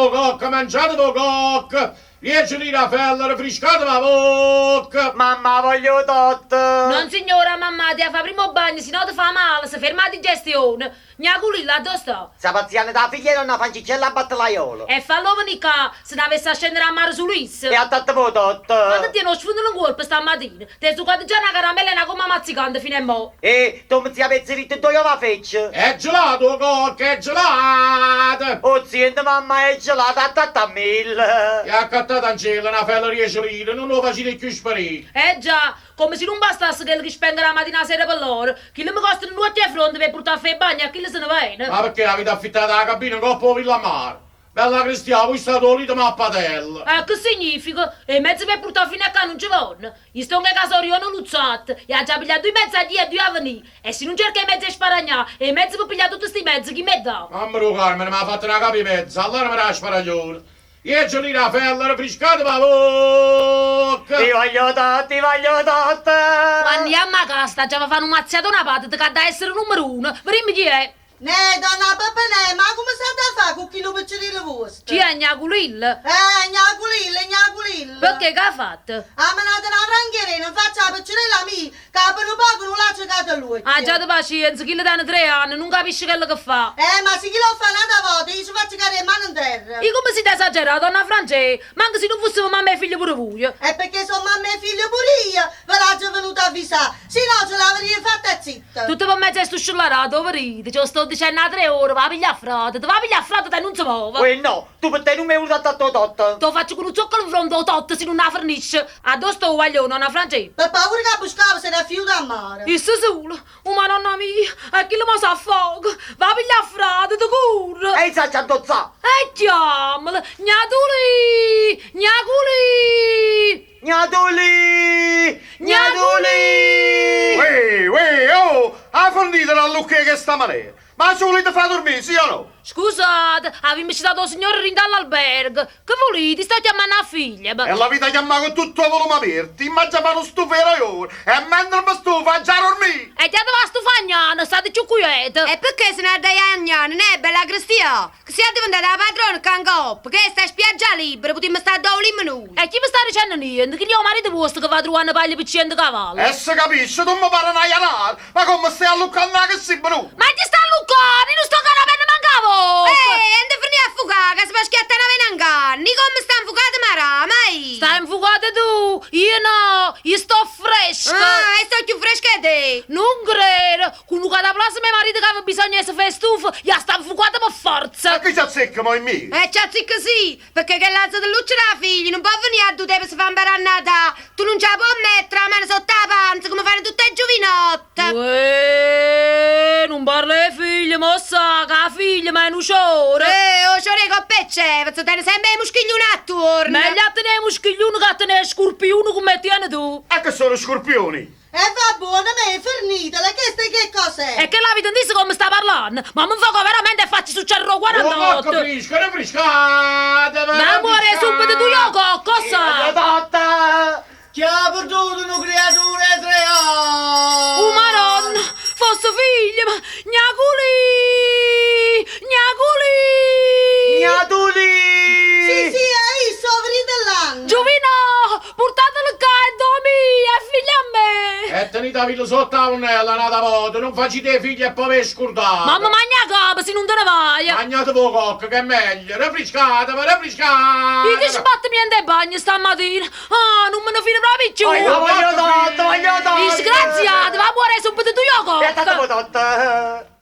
'o cocco, mangiateve 'o cocco! Diece lire 'a fella, refriscateve 'a vocca! Mammà voglio 'o totto! Nonsignore, mammà, t'hê 'a fa' primma 'o bagno, si no te fa male, se ferma 'a digestione. Gnaculillo, addò sta? Sta pazzianno cu 'a figlia 'e donna Francichella a Battelaiola. E fallo venì ccà, se n'avesse 'a scennere a mare sulo isso. E attateve 'o totto! Ma che tiene 'o sfundolo 'ncuorpo stammatina? T'hê zucato già na caramella e na gomma mazzicante fino e mo'. E tu mi zia avesse ditto ddoje ova fecce. È gelato 'o cocco, è gelato! O siente mamma è gelato attattammillo! E accattatancella na fella diece lire, nun 'o facite cchiù sparì! Eh già, comme si nun bastasse chello che spengo d' 'a matina 'a sera pe lloro, chille me costano n'uocchio 'e fronte p' 'e purtà a fà 'e bagne e a chille se ne vene. Ma pecché avite affittata 'a cabina 'ncopp' 'o Villamare? Bella cristià, voi state 'o litmo a padella. E che significa? E mezzi pe purtà fino a ccà nun ce vonno. Io stongo 'e casa 'o rione Luzzatto e aggia piglià dui mezzi a jì e dui a venì. E si nun cerco 'e mezzi 'e sparagnà, 'e mezzi pe piglià tutte sti mezzi chi m' 'e dà? Mamma d' 'o Carmine, m'ha fatto na capa 'e mezzo, allora me dà 'a sparaglione. Diece lire 'a fella, refriscateve 'a vocca! Ti voglio totto, ti voglio totto! Quanno jammo 'a casa t'aggia fa nu mazziatone 'a pàtete ca adda essere 'o nummero uno. Vedimmo chi è. Neh, donna Pepenè, ma comme s'ha da fa cu chillo piccerillo vuosto? Chi è, Gnaculillo? Eh, Gnaculillo, Gnaculillo! Pecchè, ch'ha fatto? Ha menato na vranca 'e rena 'nfaccia 'a piccerella mia, ca pe nu poco nun l'ha cecato ll'uocchie. Aggiate pacienza, chillo tene tre anne, nun capisce chello che fa. Eh, ma si chillo 'o fa n'ata vota, io ce faccio cadè 'e mane 'nterra. E comme site esagerata, donna Francè! Manco si nun fusseve mamma 'e figlio pure vuje. E pecchè so' mamma 'e figlio pur'io, ve l'aggio venuto a avvisà, si no ce l'avrìa fatta zitta. Tutto pe mezzo 'e stu scellarato, 'o vedite, ce 'o sto dicenno 'a tre ore, va a piglià a frate, te va a piglià a frate e nun se move. Uè no, tu pe te nun m'hê vuluto attattà 'o totto. T' 'o faccio cu nu zuoccolo 'nfronte 'o totto si nun 'a fernisce. Addò sta 'o guaglione, 'onna Francè? Pe paura ca abbuscava se n'è fiuto a mare. Isso sulo? Uh Maronna mia, e chillo mo s'affoga. Va a piglià a frate, te curre. E i' saccio addò sta. E chiammalo, Gnatulì! Gnaculì! Gnatulì! Gnatulì! Uè, uè, oh! 'A fernite d'alluccà 'e chesta manera? Ma ce vulite fa durmì, sì o no? Scusate, avimmo scetato 'o signore dint' 'all'albergo. Che vulite? Sto chiammanno a figliema. E l'avita chiammà cu tutto 'o volume apierto, io m'aggia fa nu stufero io e mentre me stufo aggia durmì! E ghiateve a stufà a Agnano, state cchiù cuiete. E pecché se n'ha da i' a Agnano, neh, bella cristià? Che si' addiventata 'a padrona ccà 'ncoppa, chesta è 'a spiaggia libera, putimmo sta addò vulimmo nuje. E chi ve sta dicenno niente? Chillo è 'o marito vuosto che va truvanno paglia pe ciento cavalle. E se capisce, tu me pare na janara, ma comme stai alluccanno accussì brutto? Ma chi sta alluccanno? Io nun sto carapenno manco 'a vocca! Eh, nun te fernì 'affucà, ca se po' schiattà na vena 'nganna. I' comme sta 'nfucata marà, ma io. Stai 'nfucata tu? Io no, io sto fresca! Ah, e sto cchiù fresca 'e te! Nun credo! Cu nu cataplasma 'e marito c'ave bisogno 'e se fa 'e stufa, jà sta 'nfucata pe forza! Ma che c'azzecca mo in me? E c'azzecca sì, pecché chella zetelluccia d' 'a figlia nun po' venì addu te pe se fa 'mparà a natà. Tu nun ce 'a può mettere 'a mano sott' 'a panza comme fanno tutt' 'e giuvinotte. Uè, nun parla 'e figliema, 'o ssa ca figliema è nu ciore. Eh, 'o ciore 'e copp' 'e ceveze tene sempe 'e muschigliune attuorno. Meglio a tenè 'e muschigliune ca a tenè 'e scurpiune comme 'e tiene tu. E che sono scurpioni? E va buono, meh, fernitela, chesta che cos'è? E che l'avite 'ntiso comme sta parlanno? Ma me 'nfoco veramente e faccio succedere 'o 48! O cocco frisco, refriscateve! Ma muore subito tu e 'o cocco, 'o ssai? Chi ha perduto nu criaturo 'e tre anni! Uh Maronna! Fosse figliema! Gnaculì! Gnaculì! Gnatulì! Sì, sì, è isso, 'o verite ll'anno! Giuvinò! Purtatelo ccà, è d' 'o mio, è figlio a me! E tenite 'a villa sotto 'a vunnella n'ata vota, nun facite 'e figlie e po' ve scurdate! Ma me magno 'a capa si nun te ne vaje! Magnateve 'o cocco ch'è meglio! Refriscateve, refriscateve! I' che sbattimento 'e bagno stammatina! Ah, nun me ne fido proprio cchiù! Voglio, voglio totto, voglio totto! Disgraziato, va muore subito tu e 'o cocco! E tanto totto!